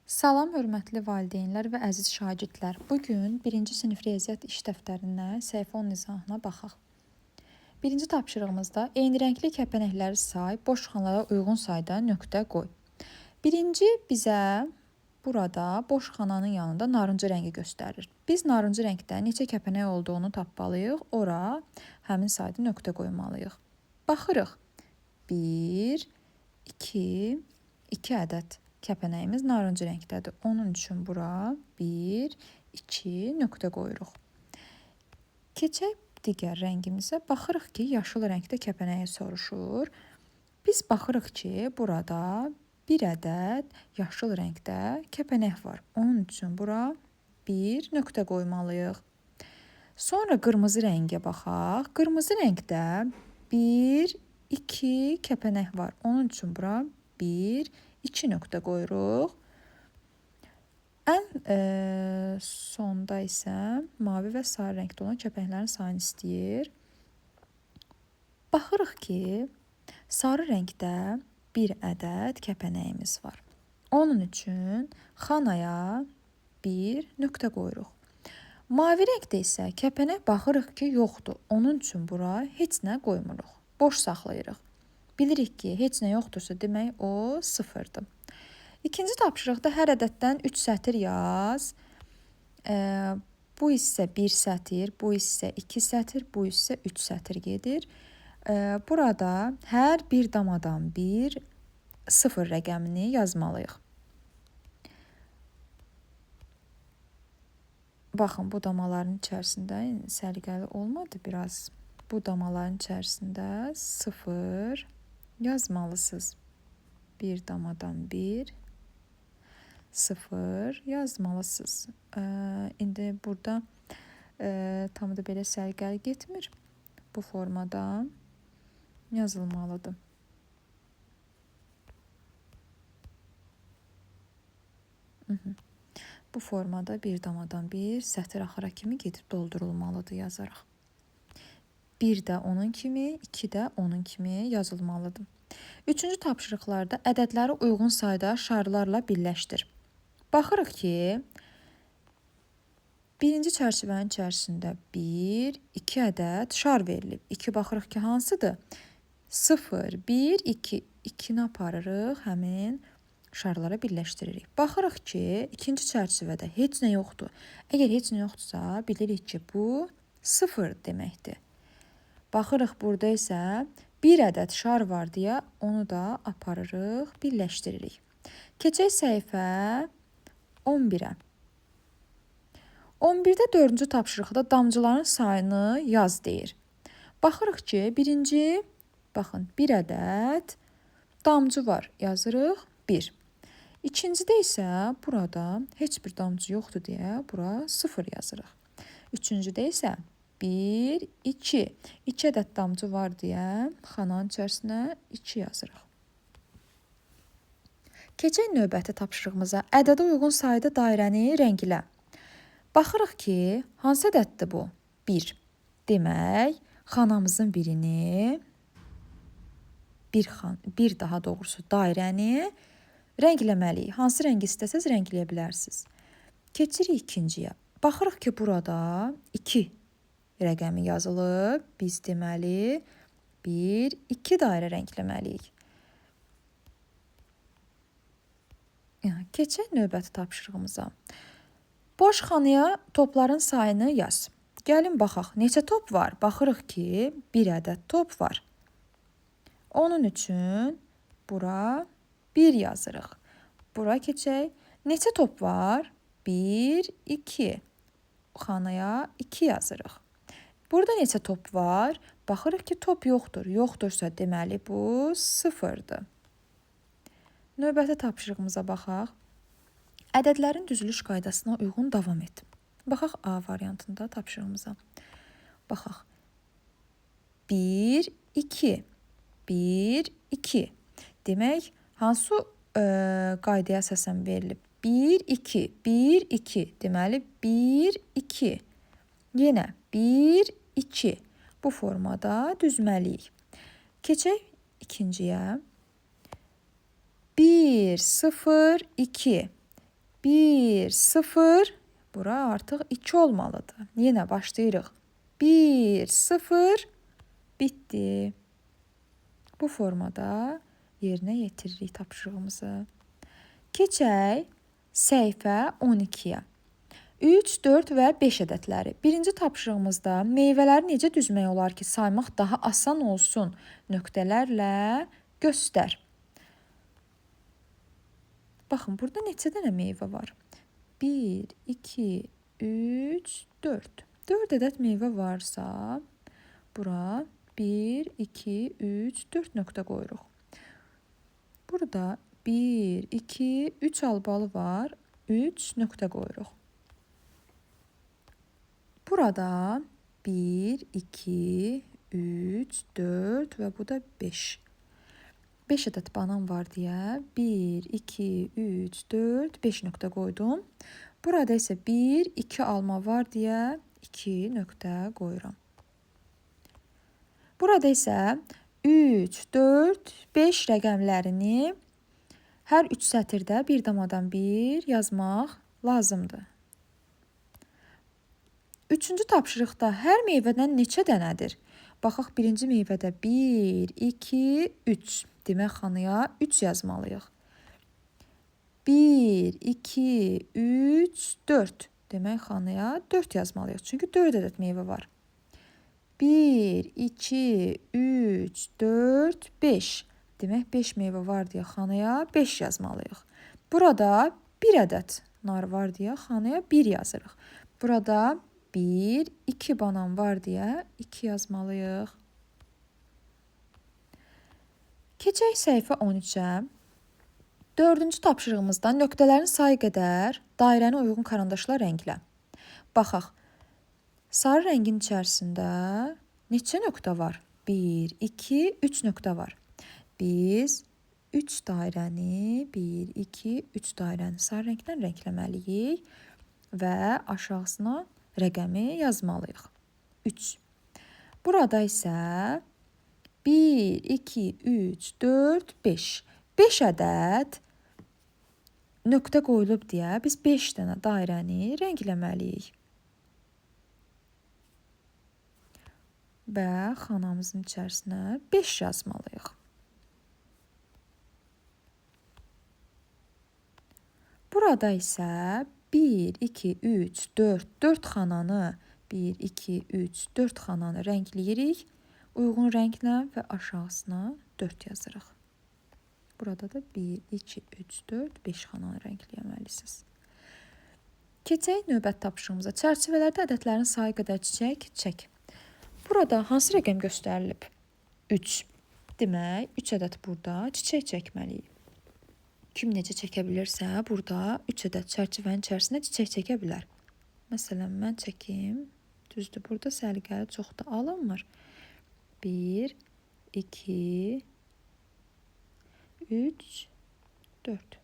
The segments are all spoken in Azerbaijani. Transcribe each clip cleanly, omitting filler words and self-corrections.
Salam hörmətli valideynlər və əziz şagirdlər. Bu gün 1-ci sinif riyaziyyat iş dəftərindən səhifə 10 izahına baxaq. Birinci tapşırığımızda eyni rəngli kəpənəkləri say, boş xanalara uyğun sayda nöqtə qoy. Birinci bizə burada boş xananın yanında narıncı rəngi göstərir. Biz narıncı rəngdə neçə kəpənək olduğunu tapmalıyıq, ora həmin sayda nöqtə qoymalıyıq. Baxırıq. 1, 2, 2 ədəd kəpənəyimiz narıncı rəngdədir. Onun üçün bura 1, 2 nöqtə qoyuruq. Keçək digər rəngimizə. Baxırıq ki, yaşıl rəngdə kəpənəyi soruşur. Biz baxırıq ki, burada bir ədəd yaşıl rəngdə kəpənək var. Onun üçün bura 1 nöqtə qoymalıyıq. Sonra qırmızı rəngə baxaq. Qırmızı rəngdə 1, 2 kəpənək var. Onun üçün bura 1, 2 nöqtə qoyuruq. Ən sonda isə mavi və sarı rəngdə olan kəpənəklərin sayını istəyir. Baxırıq ki, sarı rəngdə bir ədəd kəpənəyimiz var. Onun üçün xanaya 1 nöqtə qoyuruq. Mavi rəngdə isə kəpənək baxırıq ki, yoxdur. Onun üçün bura heç nə qoymuruq. Boş saxlayırıq. Bilirik ki, heç nə yoxdursa, demək o sıfırdır. İkinci tapşırıqda hər ədəddən 3 sətir yaz. Bu hissə 1 sətir, bu hissə 2 sətir, bu hissə 3 sətir gedir. Burada hər bir damadan bir sıfır rəqəmini yazmalıyıq. Baxın, bu damaların içərisində səliqəli olmadı biraz. Bu damaların içərisində 0 yazmalısınız. Bir damadan 1, 0 yazmalısınız. İndi burada tam da belə səliqəli getmir. Bu formada yazılmalıdır. Bu formada bir damadan bir sətir axıra kimi gedib doldurulmalıdır yazaraq. 1 də onun kimi, 2 də onun kimi yazılmalıdır. Üçüncü tapşırıqlarda ədədləri uyğun sayda şarlarla birləşdir. Baxırıq ki, birinci çərçivənin içərisində 1, 2 ədəd şar verilib. 2 baxırıq ki, hansıdır? 0, 1, 2. 2-ni aparırıq, həmin şarlara birləşdiririk. Baxırıq ki, ikinci çərçivədə heç nə yoxdur. Əgər heç nə yoxdursa, bilirik ki, bu 0 deməkdir. Baxırıq, burada isə bir ədəd şar var deyə onu da aparırıq, birləşdiririk. Keçək səhifə 11-ə. 11-də 4-cü tapşırıqda damcıların sayını yaz deyir. Baxırıq ki, birinci, baxın, bir ədəd damcı var. Yazırıq 1. İkincidə isə burada heç bir damcı yoxdur deyə bura 0 yazırıq. Üçüncüdə isə 1, 2. 2 ədəd damcı var deyə xananın içərisinə 2 yazırıq. Keçək növbəti tapşırığımıza. Ədədə uyğun sayda dairəni rənglə. Baxırıq ki, hansı ədəddir bu? 1. Demək, xanamızın birini, bir daha doğrusu dairəni rəngləməliyik. Hansı rəngi istəsəz rəngləyə bilərsiniz. Keçirik ikinciyə. Baxırıq ki, burada 2 rəqəmi yazılıb. Biz deməli 1, 2 dairə rəngləməliyik. Keçək növbəti tapşırığımıza. Boş xanaya topların sayını yaz. Gəlin baxaq, neçə top var? Baxırıq ki, bir ədəd top var. Onun üçün bura 1 yazırıq. Bura keçək. Neçə top var? 1, 2. Xanaya 2 yazırıq. Burada neçə top var? Baxırıq ki, top yoxdur. Yoxdursa, deməli bu 0-dır. Növbəti tapşırığımıza baxaq. Ədədlərin düzülüş qaydasına uyğun davam et. Baxaq A variantında tapşırığımıza. Baxaq. 1, 2. 1, 2. Demək, hansı qaydaya əsasən verilib? 1, 2. 1, 2. Deməli, 1, 2. Yenə 1, 2. Bu formada düzməliyik. Keçək ikinciyə. 1, 0, 2. 1, 0. Bura artıq 2 olmalıdır. Yenə başlayırıq. 1, 0. Bitdi. Bu formada yerinə yetiririk tapşırığımızı. Keçək səhifə 12-yə. 3, 4 və 5 ədədləri. Birinci tapşırığımızda meyvələri necə düzmək olar ki, saymaq daha asan olsun? Nöqtələrlə göstər. Baxın, burada neçə dənə meyvə var? 1, 2, 3, 4. 4 ədəd meyvə varsa, bura 1, 2, 3, 4 nöqtə qoyuruq. Burada 1, 2, 3 albalı var. 3 nöqtə qoyuruq. Burada 1, 2, 3, 4 və bu da 5. 5 ədəd banan var deyə 1, 2, 3, 4, 5 nöqtə qoydum. Burada isə 1, 2 alma var deyə 2 nöqtə qoyuram. Burada isə 3, 4, 5 rəqəmlərini hər 3 sətirdə 1,1 yazmaq lazımdır. Üçüncü tapşırıqda hər meyvədən neçə dənədir? Baxaq, birinci meyvədə 1, 2, 3. Demək, xanaya 3 yazmalıyıq. 1, 2, 3, 4. Demək, xanaya 4 yazmalıyıq. Çünki 4 ədəd meyvə var. 1, 2, 3, 4, 5. Demək, 5 meyvə var deyə xanaya 5 yazmalıyıq. Burada 1 ədəd nar var deyə xanaya 1 yazırıq. Burada 1, 2 banan var deyə 2 yazmalıyıq. Keçək səhifə 13-ə. Dördüncü tapşırığımızda nöqtələrin sayı qədər dairəni uyğun karandaşla rənglə. Baxaq. Sarı rəngin içərisində neçə nöqtə var? 1, 2, 3 nöqtə var. Biz 3 dairəni, 1, 2, 3 dairəni sarı rəngdən rəngləməliyik və aşağısına rəqəmi yazmalıyıq. 3. Burada isə 1, 2, 3, 4, 5. 5 ədəd nöqtə qoyulub deyə biz 5 dənə dairəni rəngləməliyik. Və xanamızın içərisinə 5 yazmalıyıq. Burada isə 1, 2, 3, 4, 4 xananı 1, 2, 3, 4 xananı rəngləyirik. Uyğun rənglə və aşağısına 4 yazırıq. Burada da 1, 2, 3, 4, 5 xananı rəngləməlisiniz. Keçək növbət tapşırığımıza. Çərçivələrdə ədədlərin sayı qədər çiçək çək. Burada hansı rəqəm göstərilib? 3. Demək, 3 ədəd burada çiçək çəkməliyik. Kim necə çəkə bilirsə, burada 3 ədəd çərçivənin içərisində çiçək çəkə bilər. Məsələn, mən çəkim. Düzdür, burada səliqəli çox da alınmır. 1, 2, 3, 4.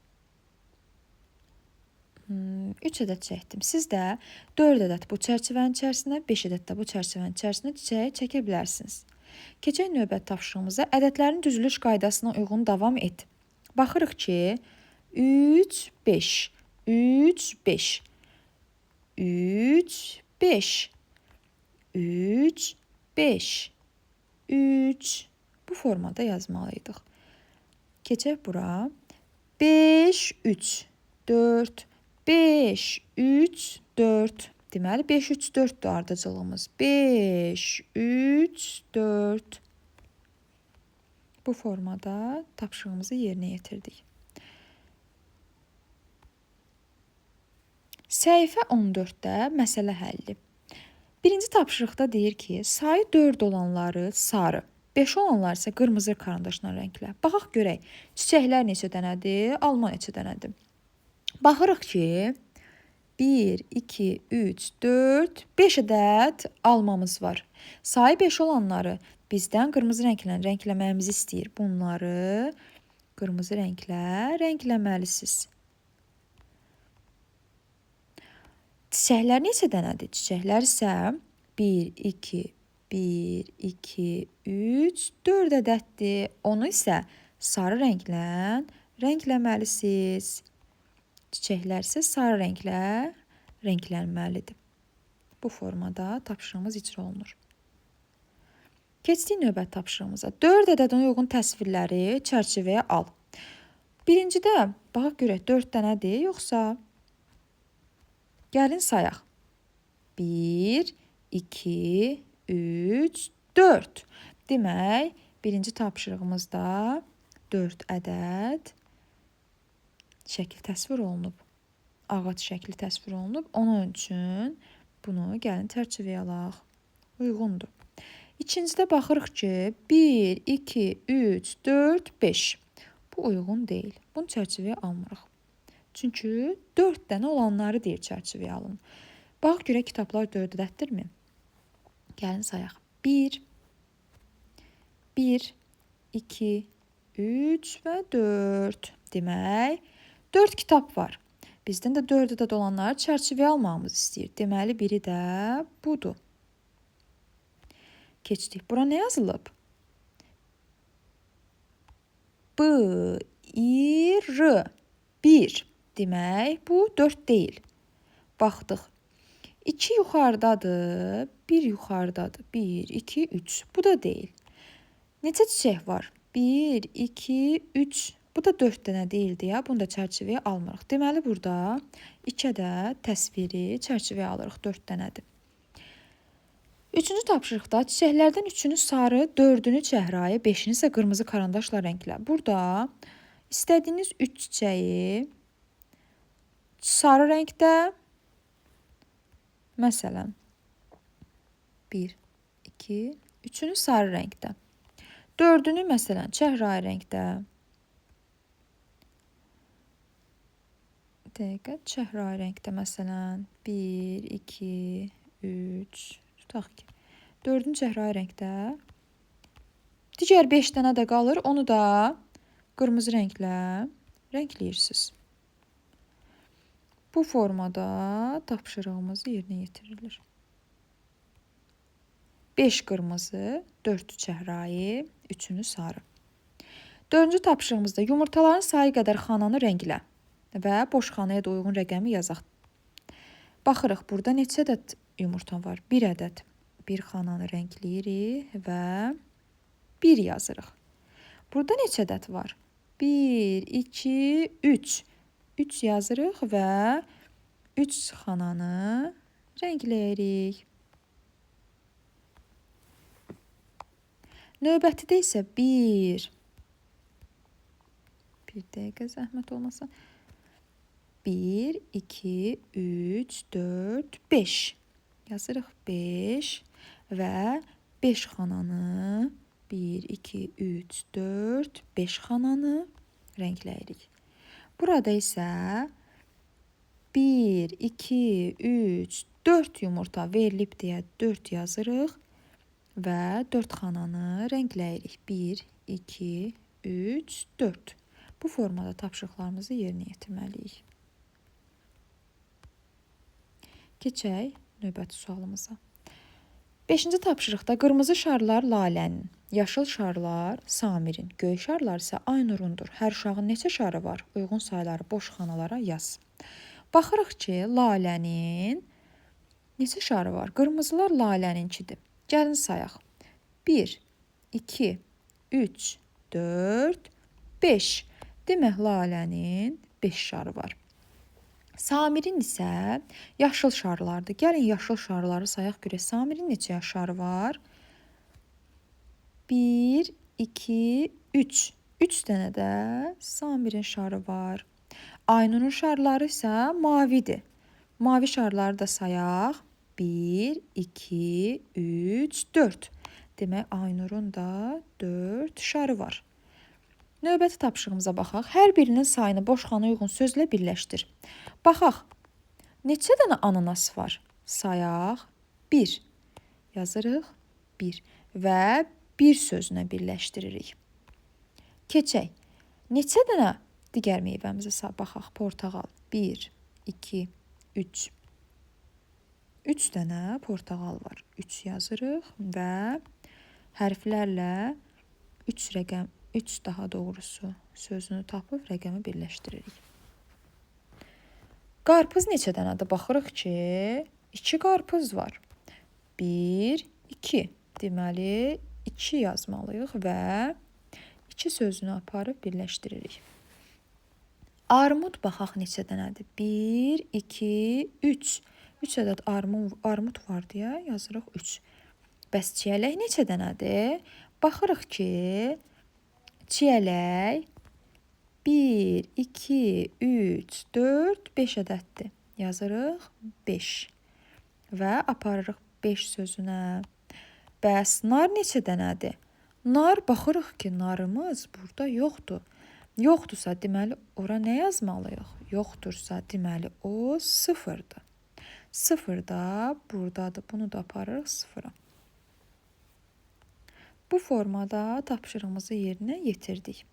3 ədəd çəkdim. Siz də 4 ədəd bu çərçivənin içərisinə, 5 ədəd də bu çərçivənin içərisinə çiçək çəkə bilərsiniz. Keçək növbət tapşırığımıza. Ədədlərin düzülüş qaydasına uyğun davam et. Baxırıq ki, 3, 5, 3, 5, 3, 5, 3, 5, 3. Bu formada yazmalıydıq. Keçək bura. 5, 3, 4, 5, 3, 4. Deməli, 5, 3, 4-dür ardıcıllığımız. 5, 3, 4. Bu formada tapşırığımızı yerinə yetirdik. Səhifə 14-də məsələ həlli. Birinci tapşırıqda deyir ki, sayı 4 olanları sarı, 5 olanlar isə qırmızı karandaşla rənglə. Baxaq görək, çiçəklər neçə dənədir, alma neçə dənədir. Baxırıq ki, 1, 2, 3, 4, 5 ədəd almamız var. Sayı 5 olanları bizdən qırmızı rənglə rəngləməyimizi istəyir. Bunları qırmızı rənglə rəngləməlisiniz. Çiçəklər neçə dənədir? Çiçəklər isə 1, 2, 1, 2, 3, 4 ədəddir. Onu isə sarı rənglə rəngləməlisiniz. Çiçəklər isə sarı rənglə rənglənməlidir. Bu formada tapşırığımız icra olunur. Keçdik növbəti tapşırığımıza. 4 ədədinə uyğun təsvirləri çərçivəyə al. Birincidə baxaq görək 4 dənədir yoxsa? Gəlin sayaq. 1, 2, 3, 4. Demək, birinci tapşırığımızda 4 ədəd şəkil təsvir olunub. Ağac şəkli təsvir olunub. Onun üçün bunu gəlin çərçivəyə alaq. Uyğundur. İkincidə baxırıq ki, 1, 2, 3, 4, 5. Bu uyğun deyil. Bunu çərçivəyə almırıq. Çünki 4 dənə olanları deyir çərçivəyə alın. Bax görək kitablar 4 ədəddirmi? Gəlin sayaq. 1, 1, 2, 3 və 4. Demək, 4 kitab var. Bizdən də 4 ədəd olanları çərçivəyə almağımızı istəyir. Deməli, biri də budur. Keçdik. Bura nə yazılıb? B, I, R. 1. Demək, bu 4 deyil. Baxdıq. 2 yuxarıdadır, 1 yuxarıdadır. 1, 2, 3. Bu da deyil. Neçə çiçək var? 1, 2, 3. Bu da 4 dənə deyildi ya. Bunu da çərçivəyə almırıq. Deməli, burada 2 ədəd təsviri çərçivəyə alırıq. 4 dənədir. Üçüncü tapşırıqda çiçəklərdən 3-ünü sarı, 4-ünü çəhrayı, 5-ini isə qırmızı karandaşla rənglə. Burada istədiyiniz 3 çiçəyi sarı rəngdə, məsələn, 1, 2, 3-ünü sarı rəngdə, 4-ünü məsələn çəhrayı rəngdə, dəqiqə, çəhrayı rəngdə məsələn, 1, 2, 3, tutaq ki, 4-ünü çəhrayı rəngdə, digər 5 dənə də qalır, onu da qırmızı rənglə rəngləyirsiniz. Bu formada tapşırığımız yerinə yetirilir. 5 qırmızı, 4 çəhrayı, 3-ünü sarı. Dördüncü tapşırığımızda yumurtaların sayı qədər xananı rənglə və boş xanaya da uyğun rəqəmi yazaq. Baxırıq, burada neçə ədəd yumurta var? 1 ədəd. Bir xananı rəngləyirik və 1 yazırıq. Burada neçə ədəd var? 1, 2, 3. 3 yazırıq və 3 xananı rəngləyirik. Növbətidə isə 1. Bir dəqiqə zəhmət olmasa. 1, 2, 3, 4, 5. Yazırıq 5 və 5 xananı 1, 2, 3, 4, 5 xananı rəngləyirik. Burada isə 1, 2, 3, 4 yumurta verilib deyə 4 yazırıq və 4 xananı rəngləyirik. 1, 2, 3, 4. Bu formada tapşırıqlarımızı yerinə yetirməliyik. Keçək növbəti sualımıza. 5-ci tapşırıqda qırmızı şarlar Lalənin, yaşıl şarlar Samirin, göy şarlar isə Aynurundur. Hər uşağın neçə şarı var? Uyğun sayları boş xanalara yaz. Baxırıq ki, Lalənin neçə şarı var? Qırmızılar Laləninkidir. Gəlin sayaq. 1, 2, 3, 4, 5. Demək, Lalənin 5 şarı var. Samirin isə yaşıl şarlardır. Gəlin yaşıl şarları sayaq görək. Samirin neçə şarı var? 1, 2, 3. 3 dənə də Samirin şarı var. Aynurun şarları isə mavidir. Mavi şarları da sayaq. 1, 2, 3, 4. Demək, Aynurun da 4 şarı var. Növbəti tapşırığımıza baxaq. Hər birinin sayını boş xana uyğun sözlə birləşdir. Baxaq. Neçə dənə ananas var? Sayaq. 1. Yazırıq. 1. Və 1 sözünə birləşdiririk. Keçək. Neçə dənə digər meyvəmizə baxaq? Portağal. 1, 2, 3. 3 dənə portağal var. 3 yazırıq və hərflərlə 3rəqəm, 3 daha doğrusu sözünü tapıb rəqəmi birləşdiririk. Qarpız neçə dənədir? Baxırıq ki, 2 qarpız var. 1, 2. Deməli, 2 yazmalıyıq və 2 sözünü aparıb birləşdiririk. Armud baxaq neçə dənədir? 1, 2, 3. 3 ədəd armud var deyə yazırıq 3. Bəs çiyələk neçə dənədir? Baxırıq ki, çiyələk 1, 2, 3, 4, 5 ədəddir. Yazırıq 5 və aparırıq 5 sözünə. Bəs nar neçə dənədir? Nar, baxırıq ki, narımız burada yoxdur. Yoxdursa, deməli, ora nə yazmalıyıq? Yoxdursa, deməli, o 0-dır. 0 da buradadır. Bunu da aparırıq 0-a. Bu formada tapşırığımızı yerinə yetirdik.